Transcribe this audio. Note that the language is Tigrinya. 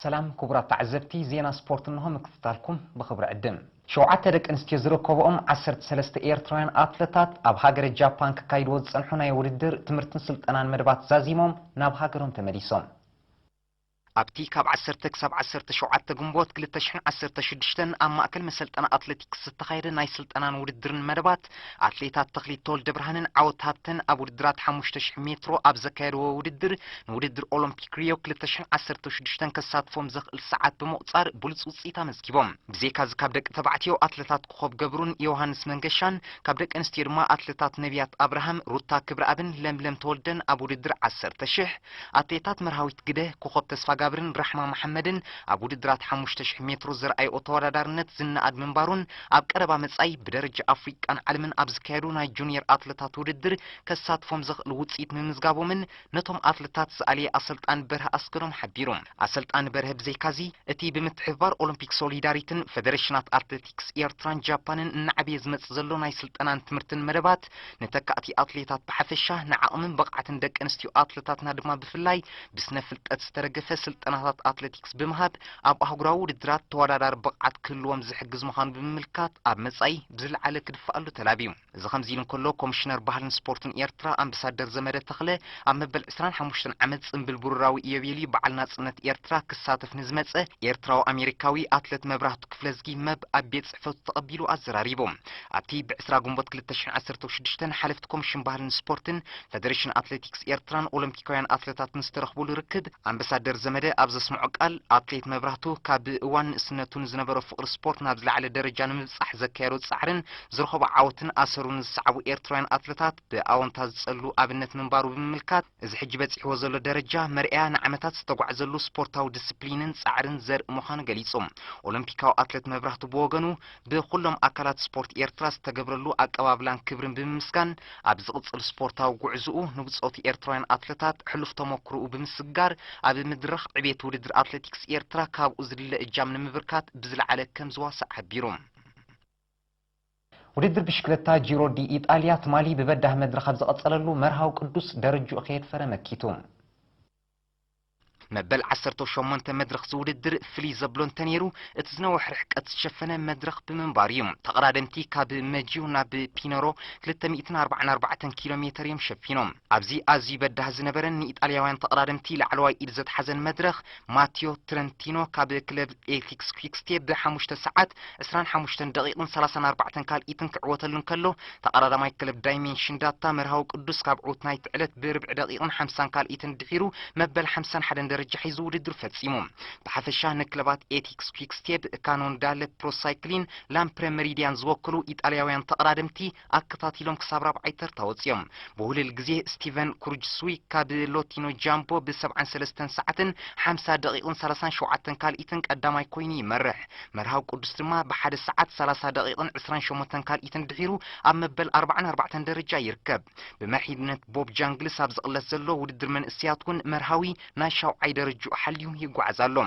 ሰላም ክቡራት ተዓዘብቲ፣ ዜና ስፖርት እንሆ ምክትታልኩም ብኽብሪ ዕድም። ሸውዓተ ደቂ ኣንስትዮ ዝርከብኦም ዓሰርተ ሰለስተ ኤርትራውያን ኣትለታት ኣብ ሃገረ ጃፓን ክካይድዎ ዝጸንሑ ናይ ውድድር ትምህርትን ስልጠናን መደባት ዛዚሞም ናብ ሃገሮም ተመሊሶም። ኣብቲ ካብ ዓሰርተ ክሳብ ዓሰርተ ሸውዓተ ግንቦት ክልተ ሽሕን ዓሰርተ ሽዱሽተን ኣብ ማእከል መሰልጠና ኣትሌቲክስ ዝተኻየደ ናይ ስልጠናን ውድድርን መደባት፣ ኣትሌታት ተኽሊት ተወልደ ብርሃንን ዓወት ሃብተን ኣብ ውድድራት ሓሙሽተ ሽሕ ሜትሮ ኣብ ዘካየድዎ ውድድር፣ ንውድድር ኦሎምፒክ ሪዮ ክልተ ሽሕን ዓሰርተ ሽዱሽተን ከሳትፎም ዘኽእል ሰዓት ብምቑጻር ብሉጽ ውጽኢት ኣመዝጊቦም። ብዘይካዚ ካብ ደቂ ተባዕትዮ ኣትለታት ኮኾብ ገብሩን ዮሃንስ መንገሻን፣ ካብ ደቂ ኣንስትዮ ድማ ኣትለታት ነቢያት ኣብርሃም፣ ሩታ ክብረኣብን ለምለም ተወልደን ኣብ ውድድር ዓሰርተ ሽሕ፣ ኣትሌታት መርሃዊት ግደ፣ ኮኾብ ተስፋጋብርን ራሕማ መሓመድን ኣብ ውድድራት ሓሙሽተ ሽሕ ሜትሮ ዘርኣይኦ ተወዳዳርነት ዝነኣድ ምንባሩን ኣብ ቀረባ መጻኢ ብደረጃ ኣፍሪቃን ዓለምን ኣብ ዝካየዱ ናይ ጁኒየር ኣትለታት ውድድር ከሳትፎም ዘኽእል ውጽኢት ምምዝጋቦምን ነቶም ኣትለታት ዝኣለየ ኣሰልጣኒ በርሀ ኣስገዶም ሓቢሩ። ኣሰልጣኒ በርሀ ብዘይካዚ፣ እቲ ብምትሕብባር ኦሎምፒክ ሶሊዳሪትን ፈደሬሽናት ኣትሌቲክስ ኤርትራን ጃፓንን እናዓበየ ዝመጽእ ዘሎ ናይ ስልጠናን ትምህርትን መደባት፣ ንተካእቲ ኣትሌታት ብሓፈሻ፣ ንዓቕምን ብቕዓትን ደቂ ኣንስትዮ ኣትለታትና ድማ ብፍላይ፣ ብስነ ፍልጠት ዝተደገፈ ስልጠናታት ኣትሌቲክስ ብምሃብ፣ ኣብ ኣህጉራዊ ውድድራት ተወዳዳሪ ብቕዓት ክህልዎም ዝሕግዝ ምዃኑ ብምምልካት፣ ኣብ መጻኢ ብዝለዓለ ክድፈኣሉ ተላብዩ። እዚ ከምዚ ኢሉ እንከሎ፣ ኮሚሽነር ባህልን ስፖርትን ኤርትራ ኣምባሳደር ዘመደ ተኽለ፣ ኣብ መበል ዕስራን ሓሙሽተን ዓመት ጽምብል ብሩራዊ ኢዮቤልዩ በዓል ናጽነት ኤርትራ ክሳተፍ ንዝመጸ ኤርትራዊ ኣሜሪካዊ ኣትለት መብራህቱ ክፍለዝጊ መብ ኣብ ቤት ጽሕፈቱ ተቐቢሉ ኣዘራሪቡ። ኣብቲ ብዕስራ ግንቦት ክልተ ሽሕን ዓሰርተ ሽዱሽተን ሓለፍቲ ኮሚሽን ባህልን ስፖርትን ፈደሬሽን ኣትሌቲክስ ኤርትራን ኦሎምፒካውያን ኣትለታትን ዝተረኽቡሉ ርክብ፣ ኣምባሳደር ዘመደ ኣብ ዘስምዖ ቃል፣ ኣትሌት መብራህቱ ካብ እዋን ንእስነቱ ንዝነበሮ ፍቕሪ ስፖርት ናብ ዝለዓለ ደረጃ ንምብጻሕ ዘካየዶ ጻዕርን ዝረኸቦ ዓወትን ኣሰሩ ንዝሰዓቡ ኤርትራውያን ኣትለታት ብኣወንታ ዝጸሉ ኣብነት ምንባሩ ብምምልካት፣ እዚ ሕጂ በጺሕዎ ዘሎ ደረጃ መርኣያ ንዓመታት ዝተጓዕዘሉ ስፖርታዊ ዲስፕሊንን ጻዕርን ዘርኢ ምዃኑ ገሊጹ። ኦሎምፒካዊ ኣትሌት መብራህቱ ብወገኑ፣ ብኹሎም ኣካላት ስፖርት ኤርትራ ዝተገብረሉ ኣቀባብላን ክብርን ብምምስጋን፣ ኣብ ዝቕጽል ስፖርታዊ ጉዕዞኡ ንብጾቱ ኤርትራውያን ኣትለታት ሕሉፍ ተመክሮኡ ብምስግጋር፣ ኣብ ምድረኽ ዕቤት ውድድር ኣትሌቲክስ ኤርትራ ካብኡ ዝድለ እጃም ንምብርካት ብዝለዓለ ከም ዝዋሳእ ሓቢሩ። ውድድር ብሽክለታ ጂሮ ዲ ኢጣልያ ትማሊ ብበዳህ መድረኽ ኣብ ዝቐጸለሉ፣ መርሃዊ ቅዱስ ደረጅኡ ከየድፈረ መኪቱ። መበል ዓሰርተ ሸሞንተ መድረኽ ዝውድድር ፍልይ ዘብሎ እንተነይሩ፣ እቲ ዝነውሕ ርሕቀት ዝሸፈነ መድረኽ ብምንባሩ እዩ። ተቐዳደምቲ ካብ መጂዮ ናብ ፒነሮ ክልተ ሚእትን ኣርባዓን ኣርባዕተን ኪሎ ሜተር እዮም ሸፊኖም። ኣብዚ ኣዝዩ በዳህ ዝነበረን ንኢጣልያውያን ተቐዳደምቲ ላዕለዋይ ኢድ ዘትሓዘን መድረኽ፣ ማቲዮ ትረንቲኖ ካብ ክለብ ኤቲክስ ኩክስቴፕ ብሓሙሽተ ሰዓት ዕስራን ሓሙሽተን ደቂቕን ሰላሳን ኣርባዕተን ካልኢትን ክዕወተሉ እንከሎ፣ ተቐዳዳማይ ክለብ ዳይሜንሽን ዳታ መርሃዊ ቅዱስ ካብ ዕዉት ናይቲ ዕለት ብርብዒ ደቂቕን ሓምሳን ካልኢትን ድሒሩ መበል ሓምሳን ሓደን ደረጃ ሒዙ ውድድር ፈጺሙ። ብሓፈሻ ንክለባት ኤቲክስ ኩክስቴፕ፣ ካኖንዳለ ፕሮሳይክሊን፣ ላምፕረ መሪዲያን ዝወክሉ ኢጣልያውያን ተቐዳደምቲ ኣከታቲሎም ክሳብ ራብዓይ ተርታ ወጺኦም። ብውህልል ግዜ ስቲቨን ኩርጅስዊ ካብ ሎቲኖ ጃምቦ ብሰብዓን ሰለስተን ሰዓትን ሓምሳ ደቂቕን ሰላሳን ሸውዓተን ካልኢትን ቀዳማይ ኮይኑ ይመርሕ። መርሃዊ ቅዱስ ድማ ብሓደ ሰዓት ሰላሳ ደቂቕን ዕስራን ሸሞንተን ካልኢትን ድሒሩ ኣብ መበል ኣርባዓን ኣርባዕተን ደረጃ ይርከብ። ብመሪሕነት ቦብ ጃንግልስ ኣብ ዝቕለስ ዘሎ ውድድር መንእሰያት እውን መርሃዊ ናይ ሻውዓይ ደረጅኡ ሓልዩ ይጓዓዝ ኣሎ።